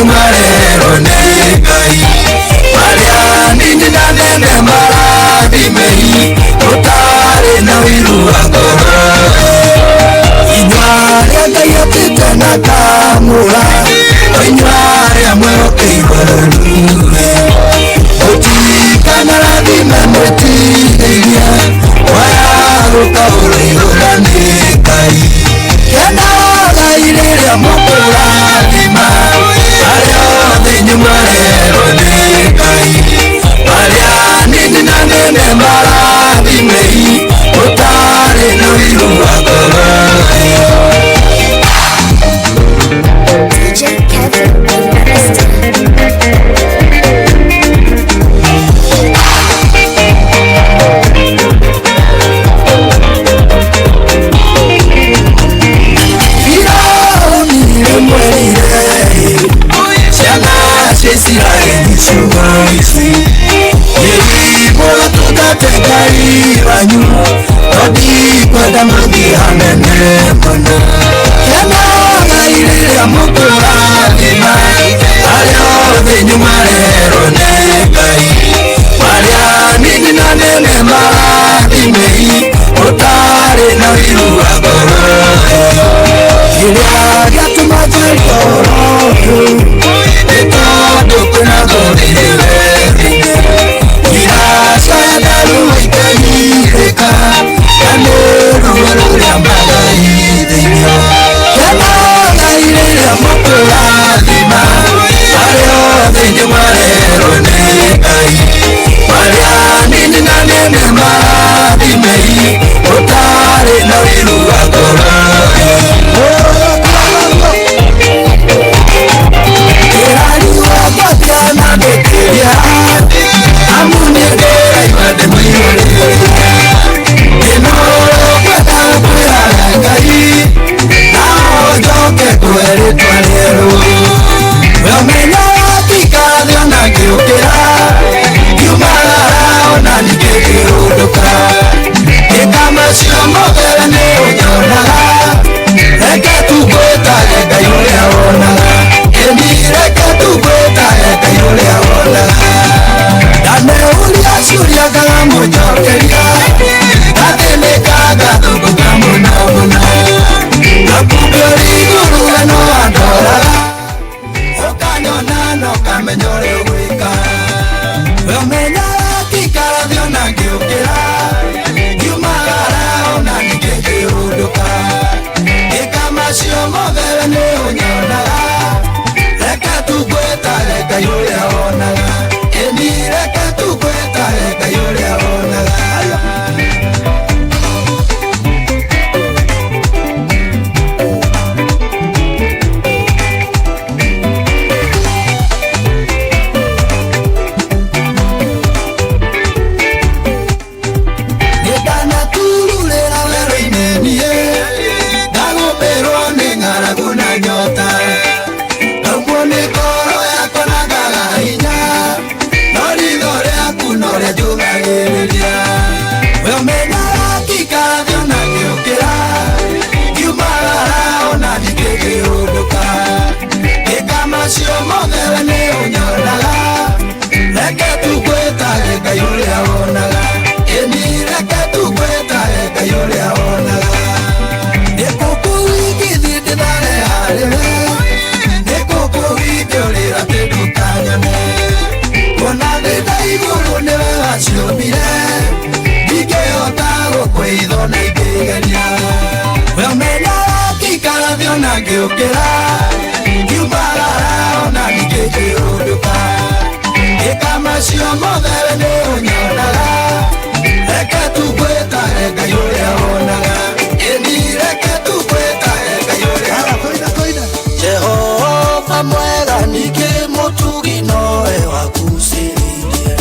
inyuĩ mwarerwo nĩ Ngai, arĩa anini na anene marathimei, mũtarĩ na ũiru wa ngoro. Inyuĩ arĩa Ngai etĩte na akamũra, o inyuĩ arĩa mwehokeirwo rũrue, mũtikanarathime mwĩtigĩrie, mwaya gũkaũrĩrũra nĩ Ngai. Kenagai rĩrĩa mũkũrathima arĩa othe inyuĩ mwarerwo nĩ Ngai, arĩa anini na anene marathimei, mũtarĩ na ũiru wa ngoro. DJ Kevin the Master. Firaũni rĩmwerire ciana cia Isiraeli ciugo ici, "Ĩĩ mũgatungate Ngai wanyu, no ndikwenda mũthiĩ hanene mũno." Kenagai rĩrĩa mũkũrathima arĩa othe inyuĩ mwarerwo nĩ Ngai, arĩa anini na anene marathimei, mũtarĩ na ũiru wa ngoro. Kĩrĩa gĩatũma njarie ũhoro ũyũ nĩ tondũ kwĩna thũũrĩrĩ werũ-inĩ, iracaya ndaruo ikagirĩka, na nĩ ruo rũrĩa magaithĩirio. Kenagai rĩrĩa mũkũrathima arĩa othe inyuĩ mwarerwo nĩ Ngai, arĩa anini na anene marathimei, mũtarĩ na ũiru wa ngoro. Ndĩrariũa ngwatia na ngĩkĩria, amu niĩ ndĩraigua ndĩmũiyũrĩrĩrie. Ndĩnorwo ngwenda kwĩhaga Ngai, na njoke kũhe rĩtwa rĩerũ. We ũmenyaga ngĩikara thĩ ona ngĩũkĩra, ngiumagara ona ningĩ ngĩhũndũka. Ngĩka macio mothe we nĩ ũnyonaga, reke tu ngwĩtage Ngai ũrĩa wonaga. Ĩni reke tu ngwĩtage Ngai ũrĩa wonaga. Ndaneũria ciũria ngamũnjokeria, ndathĩnĩka ngathũngũka mũno mũno. Na kumbe ũrĩ igũrũ we no andoraga, ũkanyona na ũkamenya ũrĩa ũgwĩka. We ũmenyaga ngĩikara thĩ ona ngĩũkĩra, ngiumagara ona ningĩ ngĩhũndũka. Ngĩka macio mothe we nĩ ũnyonaga, reke tu ngwĩtage Ngai ũrĩa wonaga. Ĩni reke tu ngwĩtage Ngai ũrĩa wonaga. Nĩndanatururĩra werũ-inĩ niĩ, ndagũmĩrwo nĩ ng'aragu na nyota. Ngaumwo nĩ ngoro yakwa na ngaga hinya, no ritho rĩaku no rĩanjũthagĩrĩria. We ũmenyaga ngĩikara thĩ ona ngĩũkĩra, ngiumagara ona ningĩ ngĩhũndũka. Ngĩka macio mothe we nĩ ũnyonaga, reke tu ngwĩtage Ngai ũrĩa wonaga. Ĩni reke tu ngwĩtage Ngai ũrĩa wonaga. Nĩ kũkũ ingĩthiĩ ndĩthare harĩ we, nĩ kũkũ ingĩũrĩra atĩ ndũkanyone. Kuona thĩ na igũrũ nĩwe waciũmbire, ndingĩhota gũkwĩitho na ingĩgeria. We ũmenyaga ngĩikara thĩ ona ngĩũkĩra, ngiumagara ona ningĩ ngĩhũndũka. Ngĩka macio mothe we nĩ ũnyonaga, reke tu ngwĩtage Ngai ũrĩa wonaga. Ĩni reke tu ngwĩtage Ngai ũrĩa wonaga. Jehova mwega ningĩ mũtugi nowe wagucĩrĩirie,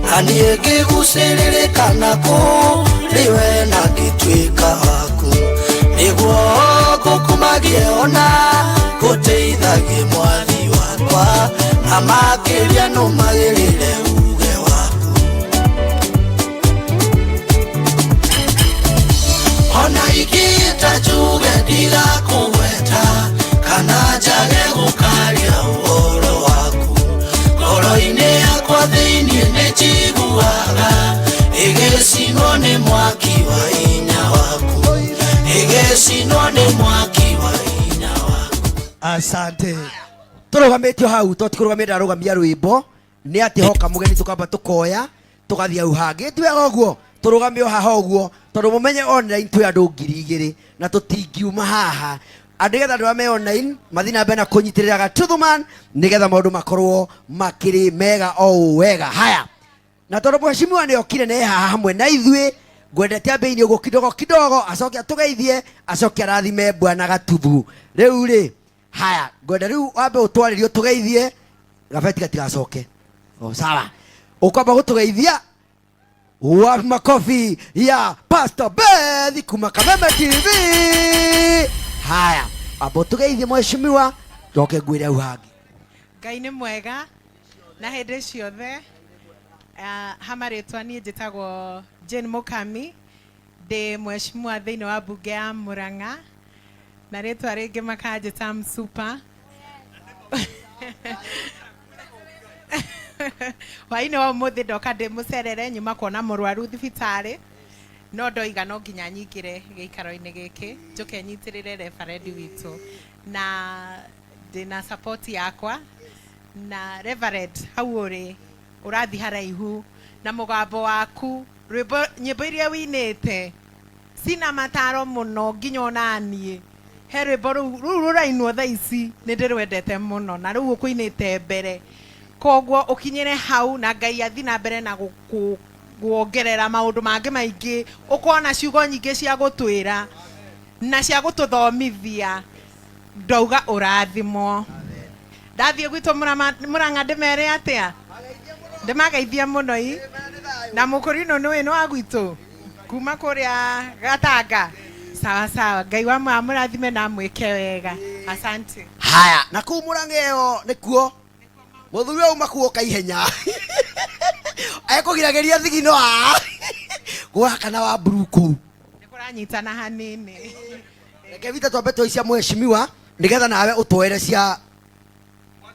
na niĩ ngĩgucĩrĩrĩka na kũrĩ we na ngĩtuĩka waku, nĩguo ngũkumagie ona ngũteithagie mwathi wakwa, na makĩria nũmagĩrĩre uge waku. Ona ingĩta njuge ndigakũgweta, kana njage gũkaria ũhoro Ĩgĩcinwo nĩ mwaki wa hinya waku, ĩgĩcinwo nĩ mwaki wa hinya waku. Asante. Tũrũgamĩtio hau to ti kũrũgamia ndarũgamia rwĩmbo nĩ atĩ hoka mũgeni tũkamba tũkoya tũgathiĩ hau hangĩ. Ti wega ũguo tũrũgame o haha ũguo tondũ mũmenye online twĩ andũ 2000 na tũtingiuma haha. Nĩgetha andũ arĩa me online mathiĩ na mbere na kũnyitĩrĩra Gatuthuman nĩgetha maũndũ makorwo makĩrĩ mega o ũũ wega. Haya, na tondũ mheshimiwa nĩ okire na e haha hamwe na ithuĩ, ngwendete ambĩinie ũguo kidogo kidogo, acoke atũgeithie, acoke arathime bwana Gatuthu. Rĩu rĩ, haya, ngwenda rĩu wambe ũtwarĩrie ũtũgeithie, gabeti gatigacoke. O sawa, ũkwamba gũtũgeithia. Wapi makofi ya Pastor Beth kuma Kameme TV. Haya, amba ũtũgeithie mheshimiwa, njoke ngwĩre hau hangĩ. Ngai nĩ mwega na hĩndĩ ciothe. Ha marĩtwa niĩ njĩtagwo Jane Mukami, ndĩ mheshimiwa thĩinĩ wa mbunge ya Murang'a, na rĩtwa rĩngĩ makanjĩta Msupa. Hwaĩ-inĩ wa ũmũthĩ ndoka ndĩ mũcerere, nyuma kuona mũrwaru thibitarĩ, no ndoiga no nginya nyingĩre gĩikaro-inĩ gĩkĩ njũke nyitĩrĩre reverend witũ, na ndĩna support yakwa. Na reverend, hau ũrĩ ũrathiĩ haraihu na mũgambo waku, rwĩmbo nyĩmbo iria wĩinĩte cina mataro mũno nginya ona niĩ he rwĩmbo rũu rũu rũrainwo thaa ici nĩ ndĩrwendete mũno, na rĩu ũkũinĩte mbere, koguo ũkinyĩre hau na Ngai athiĩ na mbere na kuongerera maũndũ mangĩ maingĩ, ũkona ciugo nyingĩ cia gũtwĩra na cia gũtũthomithia. Ndauga ũrathimwo. Ndathiĩ gwitũ Murang'a ndĩmere atĩa? Ndĩmageithia mũno i na mũkũrinũ nĩ nĩ wa gwitũ kuma kũrĩa Gatanga. Sawa sawa, Ngai wa amũrathime na amwĩke wega. Asante. Haya, na kũu Murang'a ĩyo nĩkuo mũthuri ũyũ auma kuo kaihenya ekũgiragĩria thigino haha gwakana wa blue kũu. Nĩkũranyitana hanini. Reke vita twambe twoe cia mheshimiwa nĩgetha nawe ũtwoere cia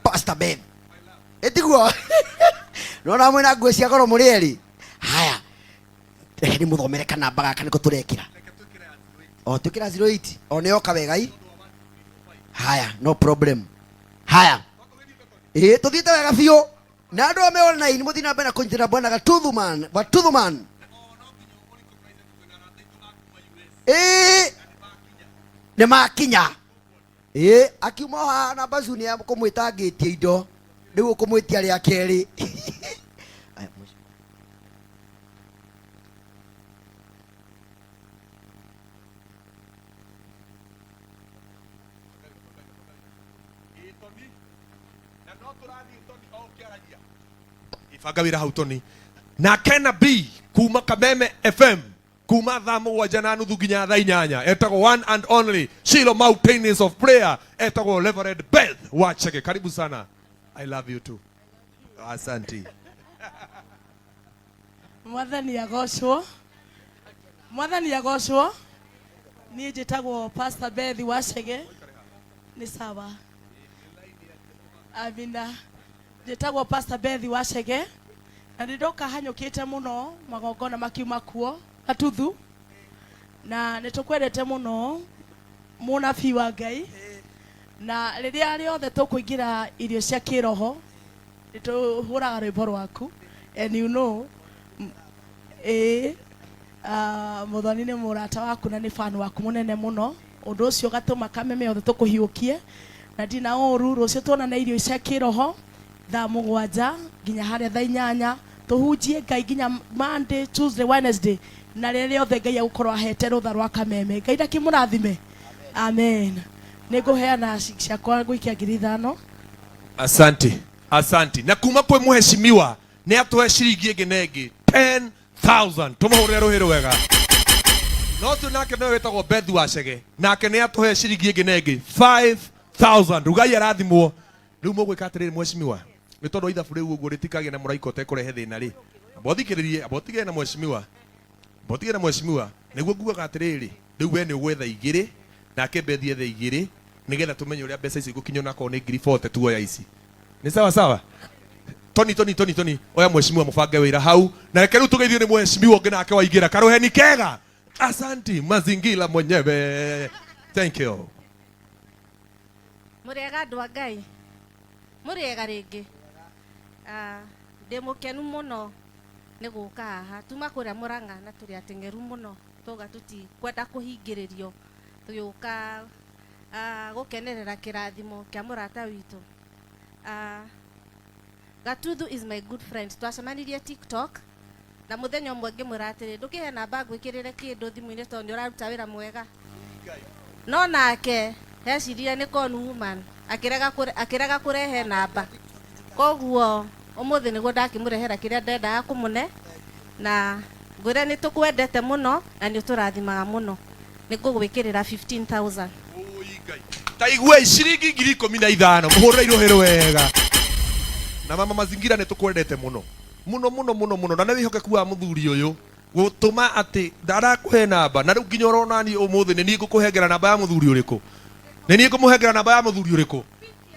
Pastor Ben. Ĩtiguo? Nona mwĩna nguo cia goro mũrĩ erĩ. Haya, reke ndĩmũthomere kanamba gaka nĩko tũrekĩra. O twĩkĩra 08 o nĩyoka wega i. Haya, no problem. Haya, ĩĩ tũthiĩte wega biũ na andũ ame online mũthiĩ na mbere na kũnyitĩrĩra bwana Gatuthuman, Gatuthuman. Ĩĩ nĩ makinya. Ĩĩ akiuma o haha na Bazu nĩ akũmwĩtangĩtie indo, rĩu ũkũmwĩtia rĩa kerĩ. Aya, mũcio. Ibanga wĩra hau Tony. Na Kena B kuma Kameme FM kuma thaa mũgwanja na nuthu nginya thaa inyanya, etagwo one and only Shiloh Mountains of Prayer, etagwo Reverend Beth Wachege. Karibu sana. I love you too. Asante. Mwathani agocwo. Mwathani agocwo. Niĩ njĩtagwo Pastor Beth Wachege. Nĩ sawa. Amina. Njĩtagwo Pastor Beth Wachege na nĩ ndoka hanyũkĩte mũno magongona makiuma kuo Gatuthu, na nĩ tũkwendete mũno mũnabii wa Ngai, na rĩrĩa rĩothe tũkũingĩra irio cia kĩroho nĩ tũhũraga rwĩmbo rwaku, and you know ĩĩ Mũthoni nĩ mũrata waku na nĩ fan waku mũnene mũno, ũndũ ũcio ũgatũma Kameme othe tũkũhiũkie, na ndina ũru rũciũ tuonane irio cia kĩroho thaa mũgwanja nginya harĩa thaa inyanya, tũhunjie Ngai nginya Monday, Tuesday, Wednesday, na rĩrĩa rĩothe Ngai egũkorwo ahete rũtha rwa Kameme. Ngai ndakĩmũrathime. Amen. Nĩ ngũheana ciakwa ngũikia 5,000. Asante. Asante. Na kuma kwĩ mheshimiwa nĩ atũhe ciringi ĩngĩ na ĩngĩ 10,000. Tũmũhũrĩre rũhĩ rwega. No ũcio nake nĩwe wĩtagwo Beth Wachege, nake nĩ atũhe ciringi ĩngĩ na ĩngĩ 5,000. Rugai arathimwo. Rĩu mũgwĩka atĩrĩrĩ mheshimiwa, nĩ tondũ ithabu rĩu ũguo rĩtikagĩe na mũraika ũtekũrehe thĩna rĩ, amba ũthikĩrĩrie, amba ũtigane na mheshimiwa, amba ũtigane na mheshimiwa, nĩguo ngugaga atĩrĩrĩ, rĩu we nĩ ũgwetha igĩrĩ, nake Beth ethe igĩrĩ, nĩgetha tũmenye ũrĩa mbeca icio igũkinya onakorwo nĩ ngiri 40 tuoya ici. Nĩ sawa sawa? Toni Toni Toni Toni oya mheshimiwa mũbange wĩra hau na reke rĩu tũgeithio nĩ mheshimiwa ũngĩ nake waingĩra karũheni kega asanti mazingira mwenyewe thank you. Mũrĩega andũ a Ngai, mũrĩega rĩngĩ. Ah, ndĩ mũkenu mũno nĩ gũka haha. Tuma kũrĩa Mũrang'a na tũrĩ ateng'eru mũno, twauga tũtikwenda kũhingĩrĩrio tũgĩũka ah, gũkenerera kĩrathimo kĩa mũrata witũ. Ah, Gatuthu is my good friend. Twacemanirie TikTok na mũthenya ũmwe ngĩmwĩra atĩrĩ, ndũkĩhe namba ngwĩkĩrĩre kĩndũ thimũ-inĩ tondũ nĩ ũraruta wĩra mwega. No nake eciririe nĩ con woman, akĩrega kũre, akĩrega kũrehe namba. Koguo ũmũthĩ nĩguo ndakĩmũrehera kĩrĩa ndendaga kũmũne na ngwĩre nĩ tũkwendete mũno na nĩ ũtũrathimaga mũno. Nĩ ngũgwĩkĩrĩra 15,000. Ta iguai ciringi 15,000 mũhũrĩre irũhĩ rwega na mama mazingira nĩ tũkwendete mũno mũno mũno mũno mũno na nĩ wĩhokeku wa mũthuri ũyũ gũtũma atĩ ndarakũhe namba na rĩu nginya ũrona niĩ ũmũthĩ nĩ niĩ ngũkũhengera namba ya mũthuri ũrĩkũ nĩ niĩ ngũmũhengera namba ya mũthuri ũrĩkũ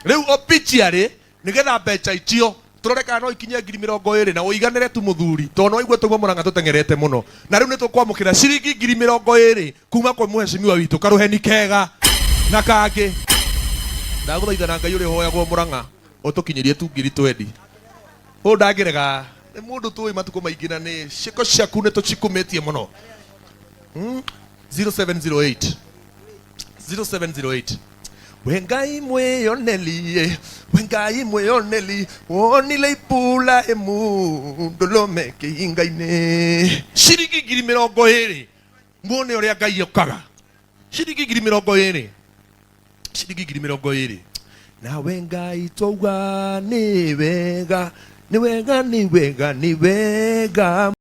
rĩu opichiarĩ nigetha mbeca icio turore kana no ikinye 20,000 na ũiganĩre tu mũthuri tondũ no igue tũguo mũrang'a tũteng'erete mũno na rĩu nĩ tũkwamũkĩra ciringi 20,000 kuma kwĩ mũhecimiwa witũ karũheni kega na kangĩ ndagũthaitha na Ngai ũrĩa ũhoyagwo mũrang'a ũtũkinyĩrie tu 20,000 ũyũ ndangĩrega nĩ mũndũ tũĩ matukũ maingĩ na nĩ ciĩko ciaku nĩ tũcikumĩtie mũno. 0708 0708 we Ngai mwĩyonelie we Ngai mwĩyoneli wonile Iburahimu ndũrũme kĩhinga-inĩ ciringi 20,000 muone ũrĩa Ngai okaga ciringi 20,000 ciringi 20,000 nawe Ngai twauga nĩ wega nĩ wega nĩ wega nĩ wega.